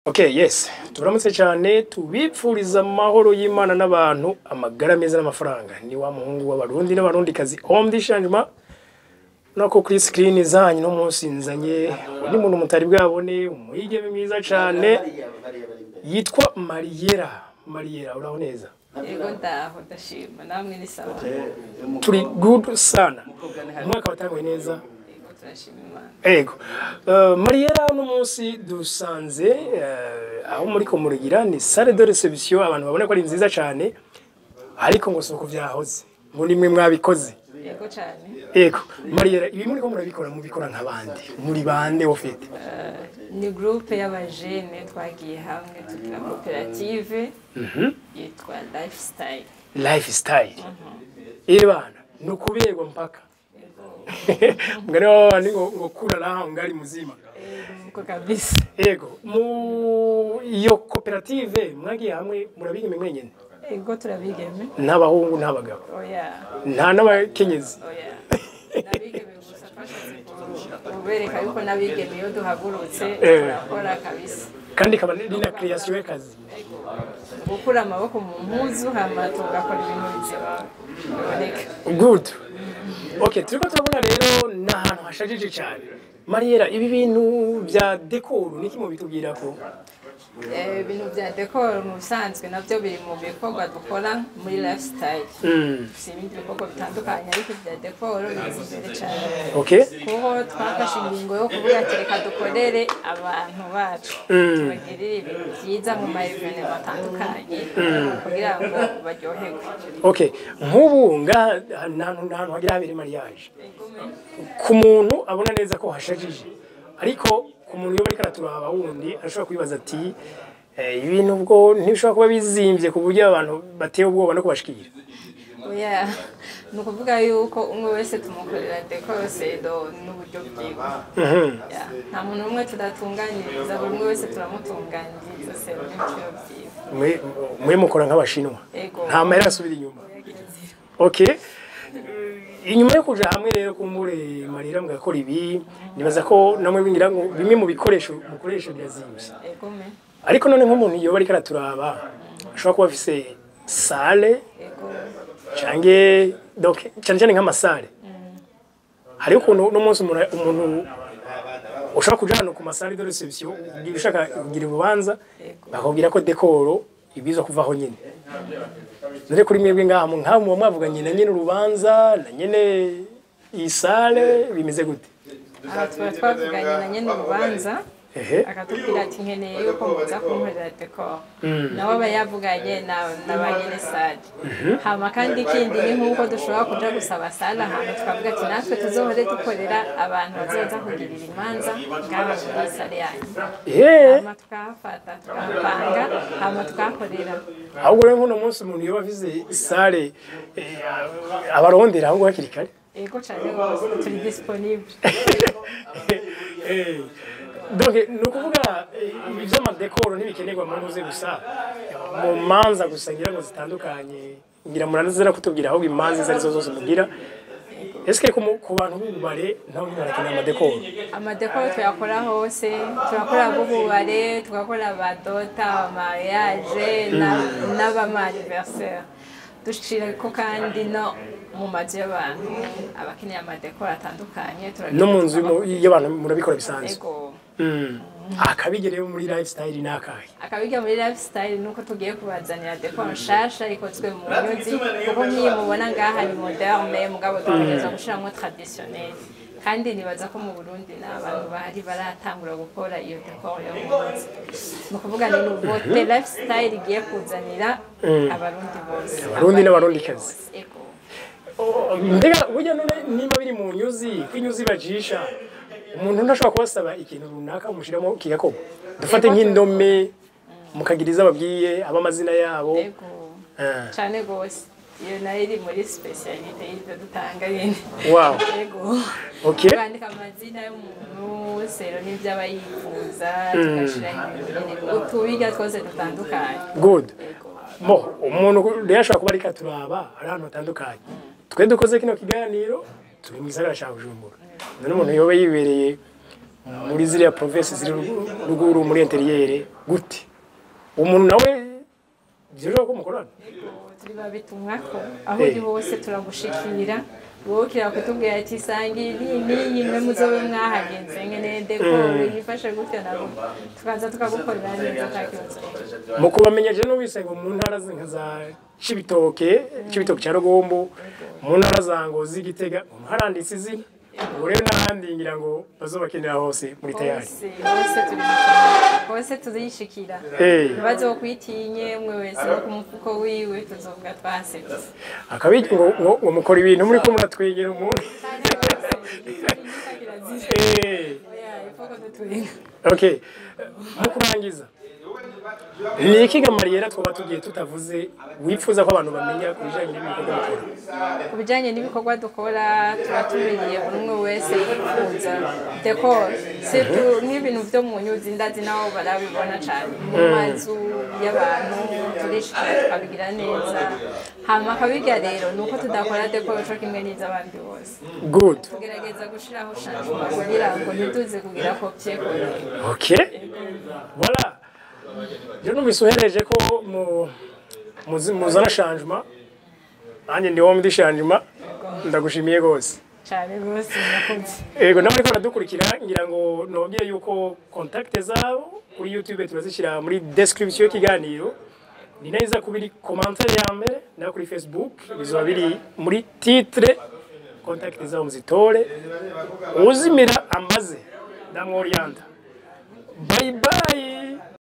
Okay, yes. Turamutse cyane, tubipfuriza amahoro y'Imana n'abantu, amagara meza n'amafaranga. Ni wa muhungu w'Abarundi n'Abarundikazi, homme du changement. Nako kuri screen zanyu no munsi nzanye undi muntu mutari bwabone, umwigeme mwiza cyane yitwa Mariera. Mariera, uraho neza? Yego, ndaho, ndashima. Namwe ni sawa? Turi good sana. Umwaka watanguye neza. Yego, turashima Imana. Ego. Mariera, uno munsi dusanze aho muri ko murigira ni salle de réception, abantu babona ko ari nziza cyane, ariko ngo soko vyahoze, ngo nimwe mwabikoze. Yego cyane. Ego. Mariera, ibi muri ko murabikora, mubikora nk'abandi? Muri bande ofite? Ni groupe y'abajene twagiye hamwe tugira koperative yitwa Lifestyle. Lifestyle. Ebana, ni ukuberwa mpaka. Mugani w'abandi ngo kula raha ungali mzima. Uko kabisa. Ego, mu iyo koperative mwagiye hamwe murabigeme mwenyene? Yego, turabigeme. N'abahungu n'abagabo? Oya. Nta n'abakenyezi? Oya, n'abigeme gusa. Twashatse kubereka yuko n'abigeme iyo duhagurutse turakora kabisa. Kandi ikaba ni na création y'akazi. Gukura amaboko mu mpuzu hama tugakora ibintu bizima biboneka. Good. Okay, turiko turabona rero ni ahantu hashajije cyane. Mariera, ibi bintu bya décor niki mubitubwira ko? Ibintu bya décor mu bisanzwe nabyo biri mu bikorwa dukora muri Lifestyle. Si ibindi bikorwa bitandukanye, ariko ibya décor biri imbere cyane, kuko twafashe ingingo yo kuvuga ati reka dukorere abantu bacu, tubagirire ibintu byiza mu ma événements atandukanye kugira ngo baryoherwe. Okay, nk'ubu nga nta hantu hagira habere mariage. Ku muntu abona neza ko hashajije, ariko ku muntu iyo bariko araturaba wundi arashobora kwibaza ati ibintu ubwo ntibishobora kuba bizimvye ku buryo abantu bateye ubwoba no kubashikira? Oya, ni ukuvuga yuko umwe wese tumukorera décor selon n'uburyo bwiwe. Ya, nta muntu n'umwe tudatunganyiriza, buri umwe wese turamutunganyiriza selon n'ibiciro byiwe. Mwe mukora nk'Abashinwa. Ego. Nta mahera asubira inyuma. Okay, inyuma yo kuja hamwe rero kumbure Marira mugakora ibi, nibaza ko namwe bingira ngo bimwe mu bikoresho mukoresha birazimvye. Egome. Ariko none nk'umuntu iyo bariko araturaba ashobora kuba afise salle canke donc cyane cyane nk'ama salles, hariho ukuntu uno munsi umuntu ushobora kuja hano ku ma salles de réception ugiye ushaka kugira urubanza, bakubwira ko décor ibizwa kuvaho nyine. None kuri mwebwe ngaha nkaha muba mwavuganye na nyene urubanza, na nyene iyi salle, bimeze gute? Aha tuba twavuganye na nyene urubanza, akatubwira ati nkeneye yuko muza kunkorera décor. Nawe aba yavuganye na ba nyene salle. Hama kandi ikindi ni nk'uko dushobora kuja gusaba salle ahantu, tukavuga ati natwe tuzohore dukorera abantu bazoza kugirira imanza ngaha muri salle yanyu. Hama tukahafata, tukahapanga, hama tukahakorera. Ahubwo rero nk'uno munsi umuntu yoba afise salle abarondera ahubwo hakiri kare. Ego cane rwose, turi disponible. Donc ni ukuvuga ibi vy'ama décors ntibikenerwa mu ntuze gusa, mu manza gusa, ngira ngo zitandukanye, ngira muranazira kutubwira ahubwo imanza izo arizo zose mugira. Eske ku bantu b'ububare nabo nyine barakenera ama décors? Ama décors tuyakora hose. Turakora ab'ububare, tugakora aba dot, mariage n'abama anniversaire. Dushirako kandi no mu mazu y'abantu, abakeneye ama décors atandukanye turagira. No mu nzu y'abantu murabikora bisanzwe? Ego. Akabigere rero muri Lifestyle ni akahe? Akabiga muri Lifestyle nuko tugiye kubazanira décor nshasha ikozwe mu nyuzi, kuko nk'iyi mubona ngaha ni moderne, mugabo tugerageza gushiramwo traditionnel. Kandi nibaza ko mu Burundi n'abantu bahari baratangura gukora iyo décor yo mu nyuzi. Ni ukuvuga ni nouveauté Lifestyle igiye kuzanira Abarundi bose. Abarundi n'Abarundikazi. Ego. Oh, mbega burya none nimba biri mu nyuzi, ko inyuzi bajisha, umuntu ntashobora kubasaba ikintu runaka umushiramo kigakorwa? Dufate nk'indome, mukagira izo ababwiye aba amazina yabo. Ego. Cane gose, iyo nayo iri muri spécialité y'ibyo dutanga nyene. Ego. Tukandika amazina y'umuntu selon n'ibyo aba yifuza, tugashiraho ibintu nyene utubirya twose dutandukanye. Good. Ego. Mo umuntu rero ashobora kuba ariko aturaba ari ahantu hatandukanye. Twe dukoze kino kiganiro turi mu gisagara ca Bujumbura. None umuntu yoba yibereye Muri ziriya province ziri ruguru, muri intérieur, gute umuntu nawe byoroha ko mukorana? Turi babitumwako, aho uri hose turagushikira. Wowe ukira kutubwira ati sangi ni niyi, mwe muzobe mwahagenze, nkeneye décor yifashe gutya na gutya, tukaza tukagukorera neza, ata kibazo. Mu kubamenya, je numvise ngo mu ntara nka za Cibitoke, Cibitoke cya Rugombo, mu ntara za Ngozi, Gitega, haranditse izina. Ubu rero n'ahandi ngira ngo bazobakenera hose muri tayari. Hose hose turi bitumwa, hose tuzishikira. Ntibazokwitinye, umwe wese no ku mufuko wiwe tuzovuga twasetse. Akabi ngo mukora ibintu muri ko muratwegera umuntu. Oya, ifoko dutwenga. Okay, mu kurangiza, ni iki ga Mariera twaba tugiye tutavuze wifuza ko abantu bamenya ku bijyanye n'ibikorwa mukora? Ku bijyanye n'ibikorwa dukora, turatumiye buri umwe wese yifuza décor, surtout nk'ibintu byo mu nyuzi. Ndazi nabo barabibona cyane mu mazu y'abantu, turishikira tukabigira neza. Hama akabirya rero ni uko tudakora décor co kimwe n'iz'abandi bose. Good. Tugerageza gushiraho changement kugira ngo ntituze kugira copier-coller. Okay, voilà, rero numvise uhereje ko muzana changement, nanjye ndi wo muri changement. Ndagushimiye rwose. Cyane rwose, murakoze. Ego, nawe ariko baradukurikira, ngira ngo nobabwiye yuko contact zabo kuri YouTube turazishyira muri description y'ikiganiro, ni neza kuba iri commentaire ya mbere, nayo kuri Facebook bizoba biri muri titre. Contact zabo muzitore, uzimira amaze ndamworiyanda. Bye bye.